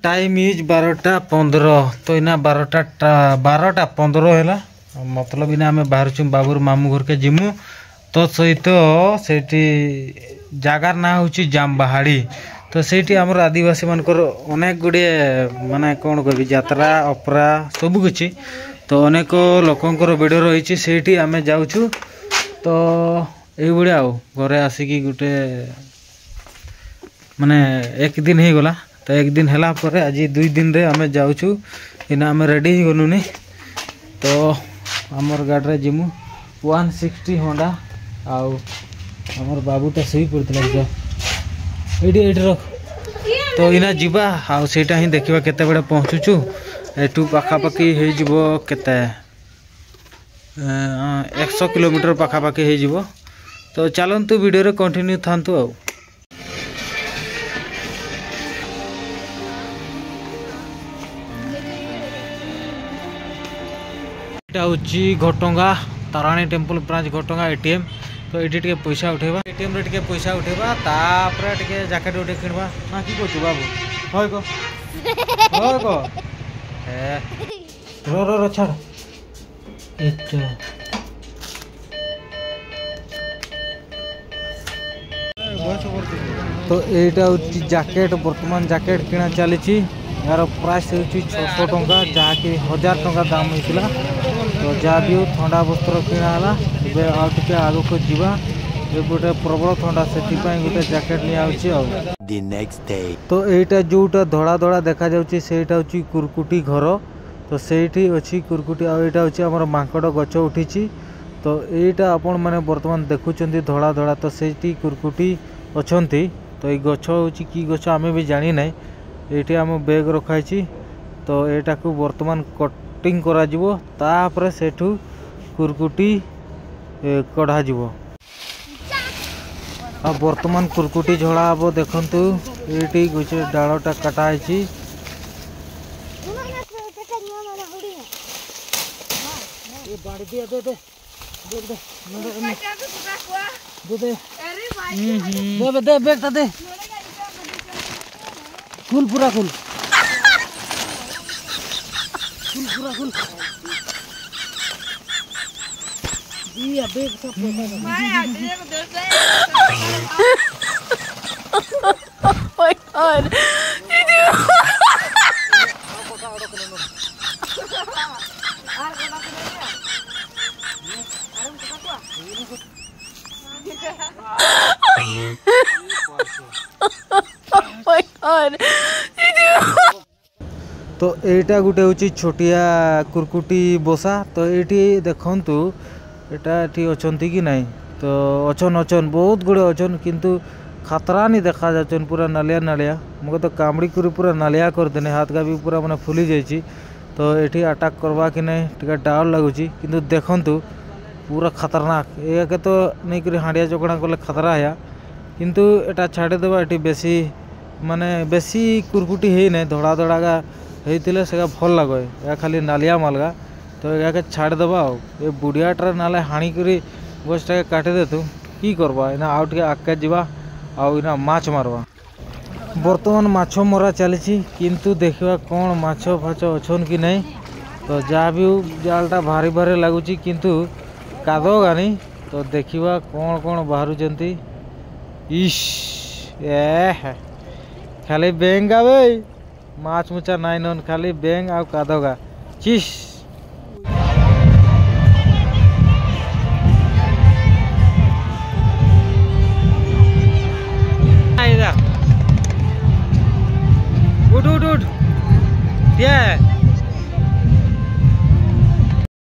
Time is 12:15। ତ ଏଇନା 12:15 ହେଲା, ମତଲବ ଏଇନା ଆମେ ବାହାରୁଛୁ ବାବୁର ମାମୁଁ ଘରକେ ଯିମୁ। ତ ସହିତ ସେଇଠି ଜାଗାର ନାଁ ହେଉଛି ଜାମବାହାଡ଼ି। ତ ସେଇଠି ଆମର ଆଦିବାସୀମାନଙ୍କର ଅନେକ ଗୁଡ଼ିଏ ମାନେ କ'ଣ କହିବି ଯାତ୍ରା ଅପରା ସବୁ କିଛି, ତ ଅନେକ ଲୋକଙ୍କର ଭିଡ଼ ରହିଛି, ସେଇଠି ଆମେ ଯାଉଛୁ। ତ ଏଇଭଳିଆ ଆଉ ଘରେ ଆସିକି ଗୋଟେ ମାନେ ଏକ ଦିନ ହେଇଗଲା। ତ ଏକ ଦିନ ହେଲା ପରେ ଆଜି 2 ଦିନରେ ଆମେ ଯାଉଛୁ। ଏଇନା ଆମେ ରେଡ଼ି ହେଇଗଲୁନି। ତ ଆମର ଗାଡ଼ିରେ ଯିମୁ 160 ହୋଣ୍ଡା। ଆଉ ଆମର ବାବୁଟା ଶୋଇ ପଡ଼ିଥିଲା, ଯା ଏଇଠି ଏଇଠି ରଖ। ତ ଏଇନା ଯିବା ଆଉ ସେଇଟା ହିଁ ଦେଖିବା କେତେବେଳେ ପହଞ୍ଚୁଛୁ। ଏଠୁ ପାଖାପାଖି ହେଇଯିବ କେତେ, 100 କିଲୋମିଟର ପାଖାପାଖି ହେଇଯିବ। ତ ଚାଲନ୍ତୁ ଭିଡ଼ିଓରେ କଣ୍ଟିନ୍ୟୁ ଥାନ୍ତୁ। ଆଉ ଏଇଟା ହେଉଛି ଘଟଗାଁ ତାରାଣୀ ଟେମ୍ପଲ ବ୍ରାଞ୍ଚ, ଘଟଗାଁ ATM। ତ ଏଇଠି ଟିକେ ପଇସା ଉଠେଇବା, ATMରେ ଟିକେ ପଇସା ଉଠେଇବା, ତାପରେ ଟିକେ ଜ୍ୟାକେଟ୍ ଗୋଟେ କିଣିବା ନା କି କହୁଛୁ ବାବୁ? ହଏ କହ, ହଏ କହ। ର ର ର, ଛାଡ଼ ଏଟା। ତ ଏଇଟା ହେଉଛି ଜ୍ୟାକେଟ୍, ବର୍ତ୍ତମାନ ଜ୍ୟାକେଟ୍ କିଣା ଚାଲିଛି। ଏହାର ପ୍ରାଇସ୍ ହେଉଛି 600 ଟଙ୍କା, ଯାହାକି 1000 ଟଙ୍କା ଦାମ ହେଇଥିଲା। ତ ଯାହା ବି ହଉ ଥଣ୍ଡା ବସ୍ତ୍ର କିଣା ହେଲା। ଏବେ ଆଉ ଟିକେ ଆଗକୁ ଯିବା, ଏପଟେ ପ୍ରବଳ ଥଣ୍ଡା, ସେଥିପାଇଁ ଗୋଟେ ଜ୍ୟାକେଟ୍ ନିଆହେଉଛି। ଆଉ ତ ଏଇଟା ଯେଉଁଟା ଧଳା ଧଳା ଦେଖାଯାଉଛି ସେଇଟା ହେଉଛି କୁରକୁଟି ଘର। ତ ସେଇଠି ଅଛି କୁରକୁଟି। ଆଉ ଏଇଟା ହେଉଛି ଆମର ମାଙ୍କଡ଼ ଗଛ ଉଠିଛି। ତ ଏଇଟା ଆପଣମାନେ ବର୍ତ୍ତମାନ ଦେଖୁଛନ୍ତି ଧଳା ଧଳା, ତ ସେଇଠି କୁରକୁଟି ଅଛନ୍ତି। ତ ଏଇ ଗଛ ହେଉଛି କି ଗଛ ଆମେ ବି ଜାଣିନାହିଁ। ଏଇଠି ଆମ ବ୍ୟାଗ୍ ରଖାହେଇଛି। ତ ଏଇଟାକୁ ବର୍ତ୍ତମାନ କଟିଂ କରାଯିବ, ତାପରେ ସେଠୁ କୁରକୁଟି କଢ଼ାଯିବ। ଆଉ ବର୍ତ୍ତମାନ କୁରକୁଟି ଝଡ଼ା ହେବ। ଦେଖନ୍ତୁ ଏଇଠି ଗୋଟେ ଡାଳଟା କଟା ହେଇଛି। ଦେ ବ୍ୟାଗଟା ଦେ, खुल पूरा खुल, खुल पूरा खुल। दिया बैग सब। Oh my God. Oh my God. ତ ଏଇଟା ଗୋଟେ ହେଉଛି ଛୋଟିଆ କୁରକୁଟି ବସା। ତ ଏଇଠି ଦେଖନ୍ତୁ ଏଇଟା ଏଠି ଅଛନ୍ତି କି ନାହିଁ। ତ ଅଛନ୍ ଅଛନ୍ ବହୁତ ଗୁଡ଼ିଏ ଅଛନ୍, କିନ୍ତୁ ଖତରା ନି ଦେଖା ଯାଉଛନ୍, ପୁରା ନାଲିଆ ନାଲିଆ। ମୋତେ ତ କାମୁଡ଼ି କରି ପୁରା ନାଲିଆ କରିଦେନେ, ହାତ ଗା ବି ପୁରା ମାନେ ଫୁଲି ଯାଇଛି। ତ ଏଠି ଆଟାକ୍ କରବା କି ନାହିଁ ଟିକେ ଡାଉଟ ଲାଗୁଛି, କିନ୍ତୁ ଦେଖନ୍ତୁ ପୁରା ଖତରନାକ। ଏହାକେ ତ ନେଇକରି ହାଣ୍ଡିଆ ଚକଣା କଲେ ଖତରା ହେୟା, କିନ୍ତୁ ଏଟା ଛାଡ଼ିଦେବା। ଏଠି ବେଶୀ ମାନେ ବେଶୀ କୁରକୁଟି ହେଇନାହିଁ, ଧଳା ଧଳା ଗା ହେଇଥିଲେ ସେଟା ଭଲ ଲାଗେ, ଏହା ଖାଲି ନାଲିଆ ମାଲଗା। ତ ଏହାକେ ଛାଡ଼ିଦେବା। ଆଉ ଏ ବୁଢ଼ିଆଟାରେ ନାଲେ ହାଣିକରି ଗଛଟାକେ କାଟିଦେତୁ କି କରବା। ଏଇନା ଆଉ ଟିକେ ଆଗକେ ଯିବା ଆଉ ଏଇନା ମାଛ ମାରବା। ବର୍ତ୍ତମାନ ମାଛ ମରା ଚାଲିଛି, କିନ୍ତୁ ଦେଖିବା କ'ଣ ମାଛ ଫାଛ ଅଛନ୍ କି ନାହିଁ। ତ ଯାହା ବି ହଉ ଜାଲଟା ଭାରି ଭାରି ଲାଗୁଛି, କିନ୍ତୁ କାଦ ଗାନି। ତ ଦେଖିବା କ'ଣ କ'ଣ ବାହାରୁଛନ୍ତି। ଇସ୍ ଏ ଖାଲି ବେଙ୍ଗା ବେ, ମାଛ ମୁଚା ନାଇଁ ନନ୍, ଖାଲି ବେଙ୍ଗ ଆଉ କାଦଗା ଚିସ୍। ଉଠ ଉଠ ଉଠ, ଦିଆ